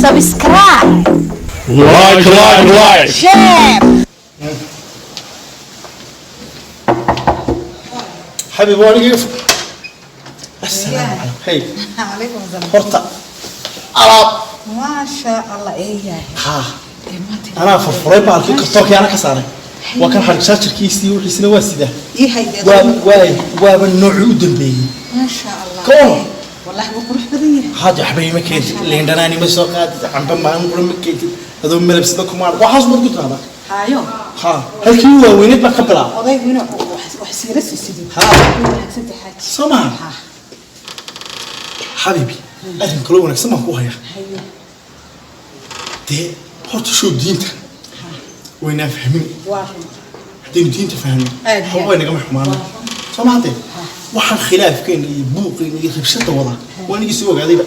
Subscribe. Like, like, like. Share. Xabiib, waa aniga. Assalaamu calaykum, hey. Calaykum asalaam. Horta alaab. Maasha Allah, eeyahay. Haa, anaa furfuray baalkii kartoonkii, anaa ka saaray. Waa kan xarig chargerkiisii, wixiisina waa sidaa. Ii haydeed. Waa waa waaba noocii u dambeeyey. Maasha Allah. Ka waran? Wallahi wuu qurux badan yahay. Hadda waxba ima keentid, liindhanaani ma soo qaadid, camba maalin qura ma keentid, adoo malabsida kumaan waxaas maad ku tiraahdaa. Haayo. Haa, halkii waaweyneed baa ka bilaaba. Odaygu inuu wax siira siisido. Haa. Way wanaagsan tahay, xaaji. Soo maha? Haa. Xabiibi, arrin kaloo wanaagsan baan ku hayaa. Haye. Dee horta show diinta waynaan fahmin. Waa run. Haddaynu diinta fahmin, Aad iyo waxba way nagama xumaana. Soo ma haddee waxaan khilaafkeena iyo buuqeena iyo rabshada wadaa waa anigii soo ogaadayba.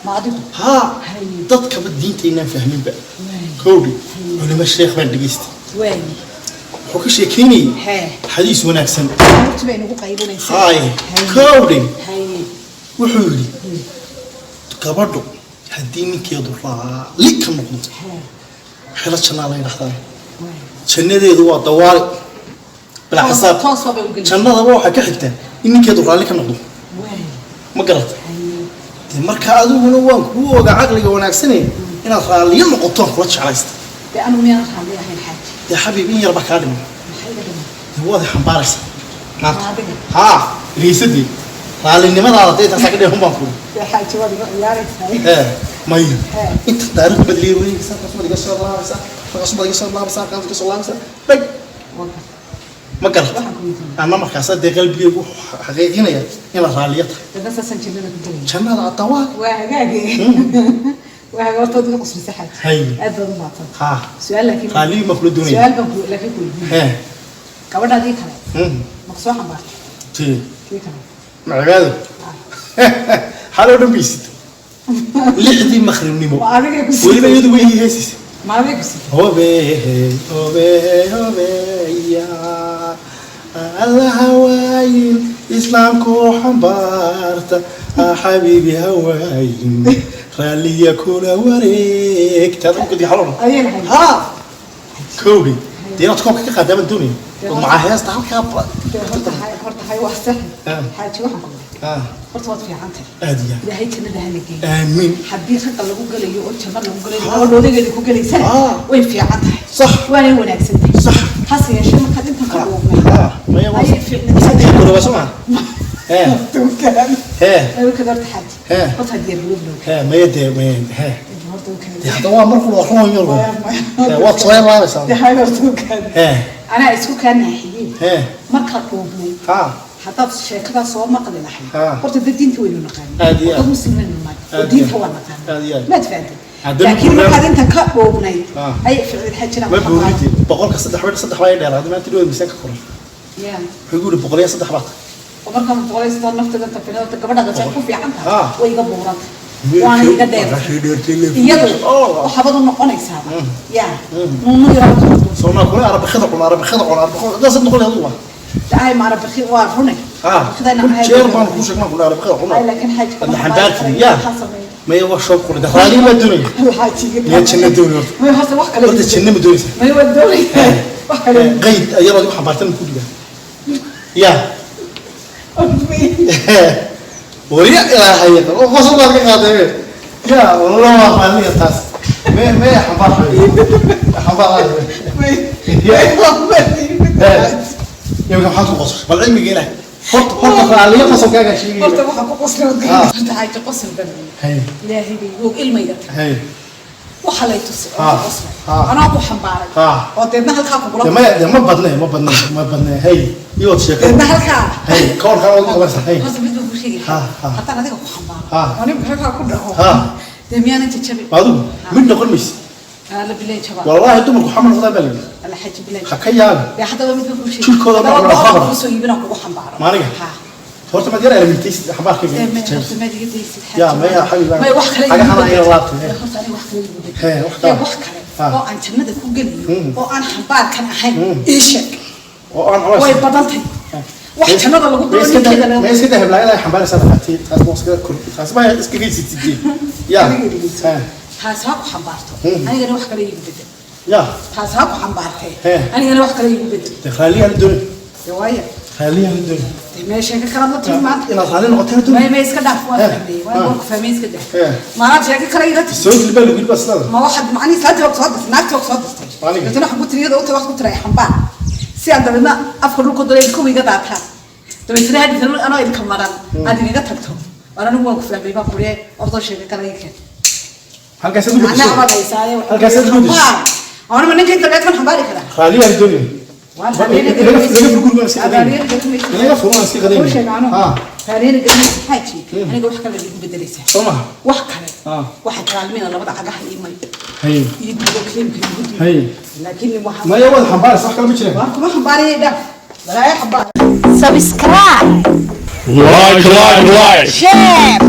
Ma adigu? Haa. Haye. Dadkaba diintaynaan fahminba. Kowdhi, culimo sheekh baan dhegaystay. Waay. Wuxuu ka sheekeynayay Hee. xadiis wanaagsan. Horta bay nagu qaybinaysaa. Haye. Haye. Kowdhi, Haye. wuxuu yidhi gabadhu haddii ninkeedu raalli ka noqdo, Hee. xilo jannaa la yidhahdaa. Waay. Jannadeedu waa dawaali bilaa xisaab. Toos bay u gelaysaa. Jannadaba waxaa ka xigta in ninkeedu raalli ka noqdo. Waay. Ma garata? Haye. Dee markaa adiguna waan kuu ogaa caqliga wanaagsane inaad raalliyo noqotoon kula jeclaysta. Dee anu miyaan raalli ahayn, xaaji? Dee xabiib, in yarba kaa dhiman. Maxay iga dhiman? Dee waad i xambaaraysaa maanta. Adiga? Haa, dhegeysadii raallinimadaada dee intaasaa ka dhiman baan kuuri. Dee xaaji, waad iga ciyaaraysaa. Ee mayo. Hee. Inta taariikh badliyay wareegaysaa, halkaas baad iga soo laabaysaa, halkaas baad iga soo laabaysaa, halkaas baad iga soo laabaysaa, dhag. Ma garata? Waxaan ku weydiiyey. Anna markaasa dee qalbigeygu wuxuu xaqiijinaya inaad raalliyo tahay. Dadna saasaan jannada ku gelaya. Jannada adawaa. Waa hagaage. Waa hagaag, horta waad iga qoslisay, xaaji. Haye. Aad baad u mahadsan. Haa. Su'aal laakiin. Raalliyo ma kula doonaya. Su'aal baan ku laakiin ku weydiiyey. Hee. Gabadhaadii kale ma ku soo xambaartay? Tii? Tii kale. Macibaado xaloo dhan baysid 6dii maqribnimo. Ma adigay ku Weliba siitay? iyadu way ii heesisay. Ma adigay ku siitay? Hobe hobe hobeya, alla hawaayin islaamku xambaarta, xabiibi hawaayin raalliya kula wareegta. Adigu kudi xaloo dhan. Ayay lahayd. Haa, kowdhi, dee inaad koobka ka qaadaa baan doonaya oo macaa heesta halkaa Dee horta hay wax saxi. Ah. Xaaji, waxaan ku weydiiyey. Horta waad fiican tahay. Aad iyo aad. Ilaahay jannada hana geeyo. Aamiin. Haddii ragga lagu gelayo oo janno lagu gelayo, gabadha odaygeeda ku gelaysana, way fiican tahay. Sax. Waanay wanaagsan tahay. Sax. Hase yeeshee markaad intan ka dhuubnay. Haa, maya waa Ayay fiicnay. saddex goroba soo maha. Hee. Hee. Awkada horta, xaaji. Hee. Horta diyaar garoob loo. Hee, maya dee maya hee. Horta u kala. Dee hadda waa markuu waa ruun yar. Maya. Waad soo laabaysaa. Dee hay horta u kala. Hee. Anaa isku kaa naaxiyey. Hee. Markaad dhuubnay. Haa. Haddaad sheekadaa soo maqli lahayd. Ah. Horta dad diinta waynu naqaanay. Aad iyo aad. Dad muslimiin nahay oo Aad iyo diinta aad. waa naqaanay. Aad iyo aad. Maad fahantay? Haddana Laakiin buuraan- markaad intan ka dhuubnayd, Ah. ayay ficil xajina. Ma buuridi boqolka saddex baa, saddex baa dheeraaday maanta dhow miisaanka koray. Ya. Wuxuu igu yidhi 103 baa tahay. Oo markaan 103 naftada tafinada gabadha qasay ku fiican tahay. Ah. Way iga buurantay, waana iga dheertay. Iyadu waxaabad u noqonaysaaba ya nuunu yaraa. Soonaa kule arabakada cun, arabakada cun, arabakada daasad noqon adigu waa. Ay, ma arabaki waa rune. Haa, Arabakidana kun ahay. Jeer baan kuu sheegnaa kule arabakada cun. Ay, laakiin xaaji Hadda xambaartid ya. Maya, waa shoob kule raali ma doonaya. Xaajiga. Miyaa janno doonaya horta? May, horta wax kale. Horta janno ma doonaysa? May, waa doonaya wax kale. Qayd ayadoo adigu xambaartan ku dhigaa ya wariya ilaahay oo qosol baad ka qaaday ya. Wallah waa raaliya taas. Me me xambaar xambaar ya. Imika maxaad ku qososhay? Bal cilmiga ilaah horta, horta raaliyo qosolkaagaa sheegaya. Horta waxaan ku qoslay, Ah. horta xaaji qosol badan. Hay. Ilaahay bay og ilmayga tahay. Hay. Waxa lay tusay oo Ah. ku qoslay Ah. anaa ku xambaaray Ah. oo deedna halkaa kugula De maya de, ma badne, ma badne, ma badne. Hay, iyood sheeko. Deedna halkaa. Hay, ka warkaa waad qabanaysaa. Hay. Horta mid baan kuu sheegaya. Ha, ha. Haddaan adiga ku xambaaro Ha. oo nin halkaa ku dhaco, Ha. dee miyaanan jajabin? Adigu mid noqon maysid. Alla bilay jabaa. Wallaahi dumarku xamar noqdaan baa la yidhi. Alla xaji bilay. Ha ka yaabin. Dee haddaba mid baan kuu sheegay. Jirkooda Haddaba ma go'aan khabar. kugu soo iibinaa kugu xambaaro. Maaniga? Ha. Horta maad yar aalamintaysid xambaarkayga. Dee horta maad iga daysid, xaaji. Ya, maya, xabiib, May, wax kale xagahan iigu ayaa bedel. laabtay, he. Dee horta aniga wax kale iigu bedel. He, wax kale. Dee wax kale Ha. oo aan jannada ku gelayo oo aan xambaarkan ahayn ii sheeg. Oo aan culays. Way badan tahay wax jannada lagu Ma iska doono ninkeeda ma iska daa heblaayada ay xambaaraysaa dhakhaatiir, taas ma iska kor, taas ma iska geysatid ya. Adiga dhegeyso. Ha. Taas ha ku xambaarto, anigana wax kale iigu bedel. Ya. Taas ha ku xambaartee, He. anigana wax kale iigu bedel. Dee raalliyaan la doonay. Dee waaya. Raalliyaan la doonay. Dee meesha ka kala la timi maanta. Inaad raalli noqotay la doonay. May, may, iska dhaaf, waan He. fahmay, waan ku fahmay, iska dhaaf. He. Maanaad sheeko kale ila timi. Soo geli baa lagu yidhi baa sidaada. Ma waxaad macnihi islaantii waa soo dirtay, naagtii waa soo dirtay. Aniga? Dabeetana waxaan ku tiri iyada u tag, waxaad ku tiri xambaar si aan dabeedna afka dhulka dulay kuwa iga daataan, dabeetana hadhitan anoo idinka maran aad igaga tagto. Waan anigu waan ku fahmay baan kuriye, ordoo sheeko kale ii keen. Halkaasaad u macnaha bedeshay. waad haysaaye. Halkaasaad u bedeshay. Xambaar anuma ninka inta dheed man xambaari karaa. Raalliyaan la doonay. Laga fur guriga iska qadayn. Laga fur waan iska qadayn. Raalliyana garanaysa xaaji, aniga wax kale igu bedelaysaa. Soo maha? Wax kale. Ah. Waxaad kaalmina labada cagaha ii may Hay. iyo dubo creamka igu dubo. Hay. Laakiin waxaa Maya, waad xambaaraysa, wax kale ma jiraan. Waan kuma xambaarayay, dhaaf balaayo xambaar. Subscribe. Like, like, like. Share.